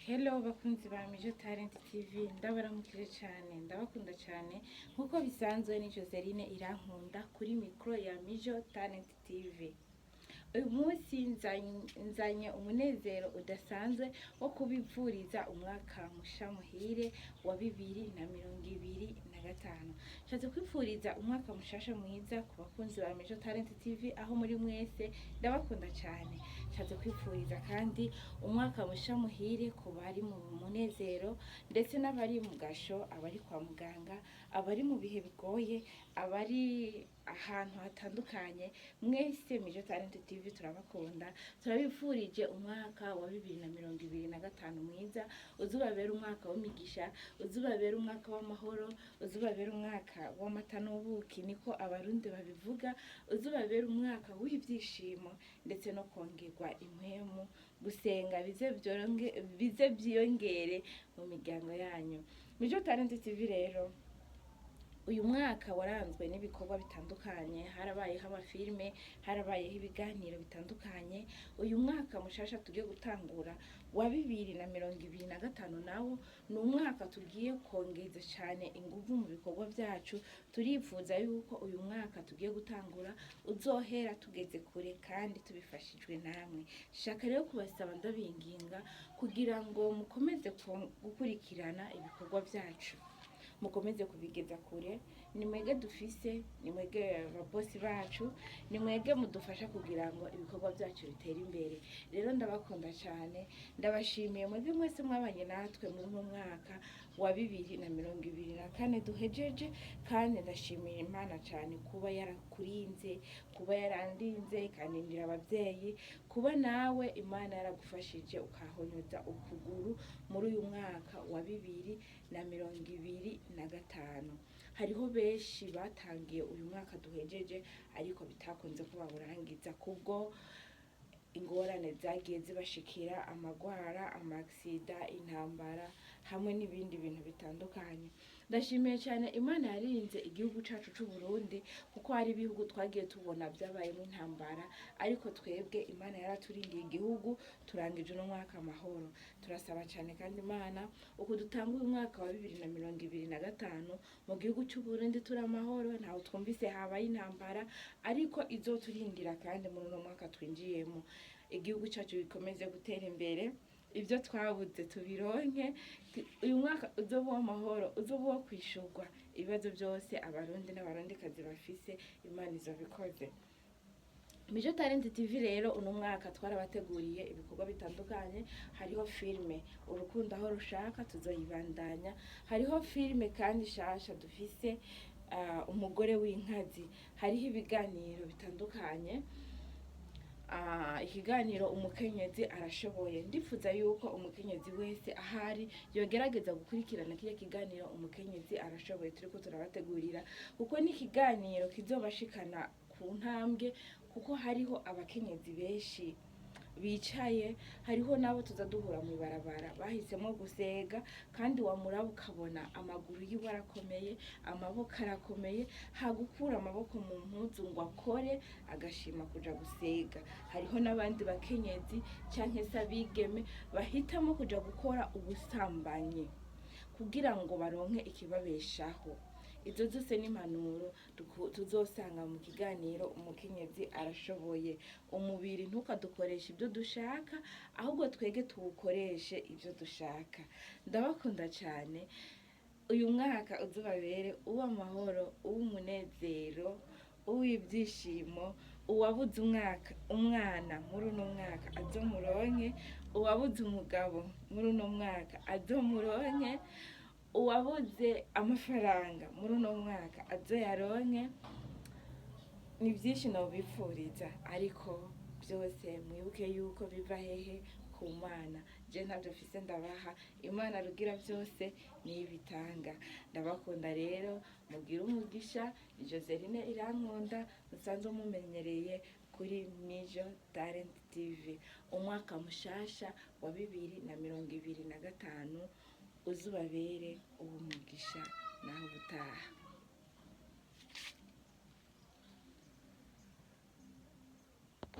Hello bakunzi ba Mijo Talent TV, ndabaramukije cyane, ndabakunda cyane. Nkuko bisanzwe ni Joseline Irankunda kuri micro ya Mijo Talent TV. Uyu munsi nzanye umunezero udasanzwe wo kubipfuriza umwaka musha muhire wa 2025. Nshatse kwipfuriza umwaka mushasha mwiza ku bakunzi ba Mijo Talent TV aho muri mwese, ndabakunda cyane. Nshatse kwipfuriza kandi umwaka musha muhire ku bari mu munezero ndetse n'abari mu gasho, abari kwa muganga, abari mu bihe bigoye, abari ahantu hatandukanye. Mwese Mijo Talent TV turabakunda, turabifurije umwaka wa 2025 mwiza. Uzubabera umwaka w'imigisha, uzubabera umwaka w'amahoro, uzubabera umwaka w'amata n'ubuki, niko Abarundi babivuga. Uzubabera umwaka w'ibyishimo ndetse no kongerwa impwemu, gusenga bize byiyongere mu miryango yanyu. Mijo Talent TV rero, uyu mwaka waranzwe n'ibikorwa bitandukanye. Harabayeho amafilme, harabayeho ibiganiro bitandukanye. Uyu mwaka mushasha tugiye gutangura wa 2025 nawo ni umwaka tugiye kongeza cyane inguvu mu bikorwa byacu. Turifuza yuko uyu mwaka tugiye gutangura uzohera tugeze kure kandi tubifashijwe namwe. Shaka rero kubasaba, ndabinginga kugira ngo mukomeze gukurikirana ibikorwa byacu, mukomeze kubigeza kure. Ni mwege dufise, ni mwege ababosi bacu, ni mwege mudufasha kugira ngo ibikorwa byacu bitere imbere. Rero ndabakunda cyane, ndabashimiye mwebwe mwese mwabanye natwe muri uno mwaka wa 2024 duhejeje. Kandi ndashimira Imana cyane kuba yarakurinze, kuba yarandinze, ikandindira ababyeyi, kuba nawe Imana yaragufashije ukahonyoza ukuguru muri uyu mwaka wa 2025. Hariho benshi batangiye uyu mwaka duhejeje ariko bitakunze ko bawurangiza kubwo ingorane zagiye zibashikira: amagwara, amaksida, intambara hamwe n'ibindi bintu bitandukanye. Ndashimiye cyane Imana yarinze igihugu cacu c'u Burundi, kuko hari ibihugu twagiye tubona byabayemo intambara, ariko twebwe Imana yaraturindiye igihugu, turangije uno mwaka amahoro. Turasaba cyane kandi Imana uku dutanga uyu mwaka wa 2025 mu gihugu c'u Burundi turi amahoro, ntawe twumvise habaye intambara, ariko izoturindira kandi muri uno mwaka twinjiyemo igihugu cyacu gikomeze gutera imbere, ibyo twabuze tubironke. Uyu mwaka uzoba uw'amahoro, uzoba uwo kwishurwa ibibazo byose Abarundi n'Abarundikazi bafise. Imana izobikoze. Mijo Talent TV rero, uno mwaka twarabateguriye ibikorwa bitandukanye. Hariho filme Urukundo aho rushaka, tuzoyibandanya. Hariho filme kandi shasha dufise, Umugore w'inkazi. Hariho ibiganiro bitandukanye, ikiganiro Umukenyezi arashoboye. Ndifuza yuko umukenyezi wese ahari yogerageza gukurikirana kiriya kiganiro Umukenyezi arashoboye turiko turabategurira, kuko ni ikiganiro kizobashikana ku ntambwe, kuko hariho abakenyezi benshi bicaye, hariho nabo tuza duhura mu ibarabara bahisemo gusega, kandi wamuraba ukabona amaguru yiwe arakomeye, amaboko arakomeye, hagukura amaboko mu mpuzu ngo akore, agashima kuja gusega. Hariho n'abandi bakenyezi canke se abigeme bahitamo kuja gukora ubusambanyi kugira ngo baronke ikibabeshaho. Izo zose ni impanuro tuzosanga mu kiganiro Umukenyezi arashoboye. Umubiri ntukadukoreshe ibyo dushaka, ahubwo twege tuwukoreshe ibyo dushaka. Ndabakunda cyane. Uyu mwaka uzubabere uw'amahoro, uw'umunezero, uw'ibyishimo. Uwabuze umwaka umwana muri uno mwaka azomuronke, uwabuze umugabo muri uno mwaka azomuronke, uwabuze amafaranga muri uno mwaka azoyaronke. Ni byinshi nobipfuriza, ariko byose mwibuke yuko biva hehe? Ku Mana. Je ntabyo mfise ndabaha, Imana rugira byose niyo ibitanga. Ndabakunda rero, mugire umugisha. Ni Joseline Irankunda musanzwe mumenyereye kuri Mijo Talent TV. Umwaka mushasha wa 2025 uzubabere uwumugisha. Naho ubutaha.